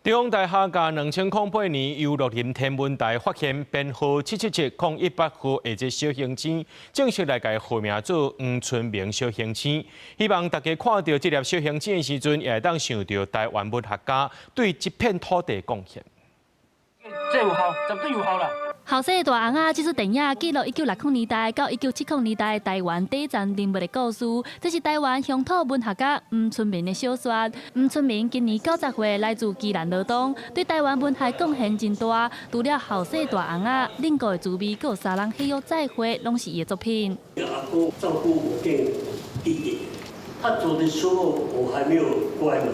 中央大學共2008年由樂林天文台發現編號777018號的這小行星，正式來共號名做黃春明小行星。希望大家看著這粒小行星的時陣，也會當想著台灣文學家對這片土地貢獻。這有效，絕對有效啦！後生大尪仔，這齣電影記錄1960年代到1970年代台灣底層人物的故事。這是台灣鄉土文學家吳春明的小說。吳春明今年90歲，來自宜蘭羅東，對台灣文學貢獻真大。除了後生大尪仔，嶺谷的滋味，閣有三人戲約再會，攏是伊的作品。阿公照顧我跟弟弟，他走的時候我還沒有乖嘛，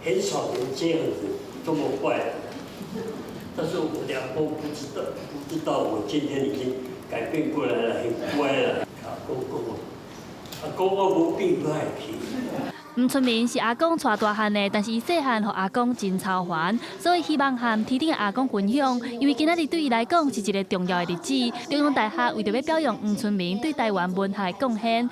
很少人這樣子這麼乖。但是我的阿公不知道，不知道我今天已經改變過來了，很乖了。阿公講，阿公我無變歹去。吳春明是阿公帶大漢的，但是伊細漢予阿公真操煩，所以希望和天頂的阿公分享，因為今仔日對伊來講是一个重要的日子。中央大學為著欲表揚黃春明對台灣文學貢獻，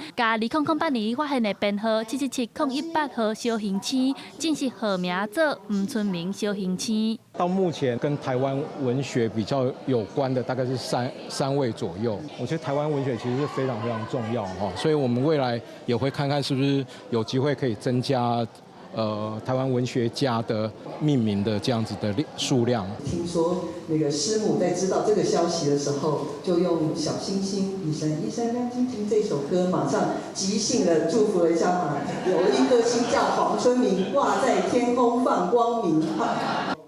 共2008年發現的編號777018號小行星，正式號名做黃春明小行星。到目前跟台灣文學比較有關的，大概是三位左右。我覺得台灣文學其實是非常非常重要哈，所以我們未來也會看看是不是有機會可以增加台灣文學家的命名的這樣子的數量。聽說那個師母在知道這個消息的時候，就用《小星星一閃一閃亮晶晶》這首歌，馬上即興的祝福了一下嘛，有一顆星叫黃春明，掛在天空放光明。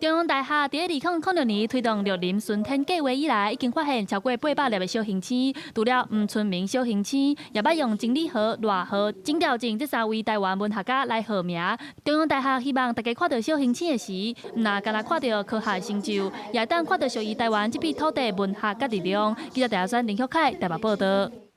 中央大學佇2006年推動綠林巡天計劃以來，已經發現超過800粒的小行星。除了黃春明小行星，也捌用曾理和、賴和、曾兆正這三位台灣文學家來號名。中央大學希望大家看著小行星的時，毋若干焦看著科學成就，也會當看著屬於台灣這片土地文學佮力量。記者戴亞選、林旭凱台北報導。